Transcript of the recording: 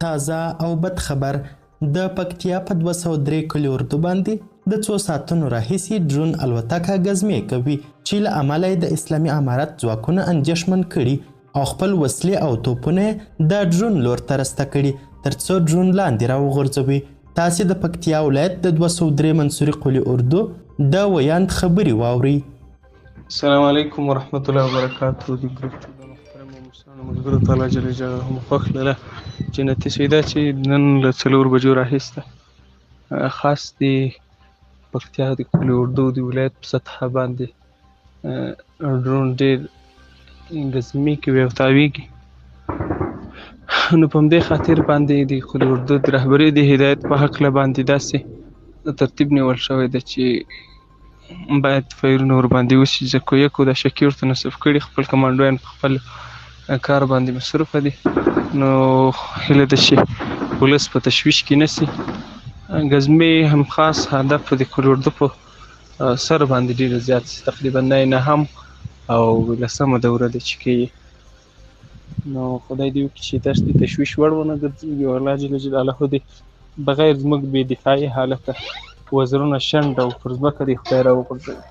تازه او بد خبر، د پکتیا په 203 کلي اردو باندې د څو ساعتونو راهیسې ډرون الوتکه ګزمې کوي، چې له امله یې د اسلامي امارت ځواکونه اندېښمن کړي او خپل وسلې او توپونه یې د ډرون لور ته رسته کړي، ترڅو ډرون لاندې راوغورځوي. تاسې د پکتیا ولایت د 203 منصوري قولي اردو د ویاند خبرې واورئ. السلام علیکم ورحمت الله وبرکاته. د ګروپ د محترمو مشرانو ملګرو ته الله جل جلاله مو خوښ لره جنتي شي. دا چې نن له 4 بجو راهیسته خاص د پکتیا د قول اردو د ولایت په سطحه باندې ډرون ډېر ګزمې کوي او تاویږي، نو په همدې خاطر باندې د قول اردو د رهبري د هدایت په هکله باندې داسې ترتیب نیول شوی دی چې باید فایرونه ورباندې وشي، ځکه یکو دا شکي ورته نصب کړي، خپل کمانډویان په خپل کار باندې مصروفه دي. نو هیله ده چې ولس په تشویش کې نه سي. ګزمې هم خاص هدف د قول اردو په سر باندې ډېره زیات سي، تقریبا 9 او 10 دوره ده چې کوي. نو خدای دې وکړي چې تاسو د تشویش وړ ونه ګرځېږي او الله جل جلاله دې بغیر زموږ بې دفاعي حالته وزرونه شنډ او پر ځمکه دې خدای راوغورځوي.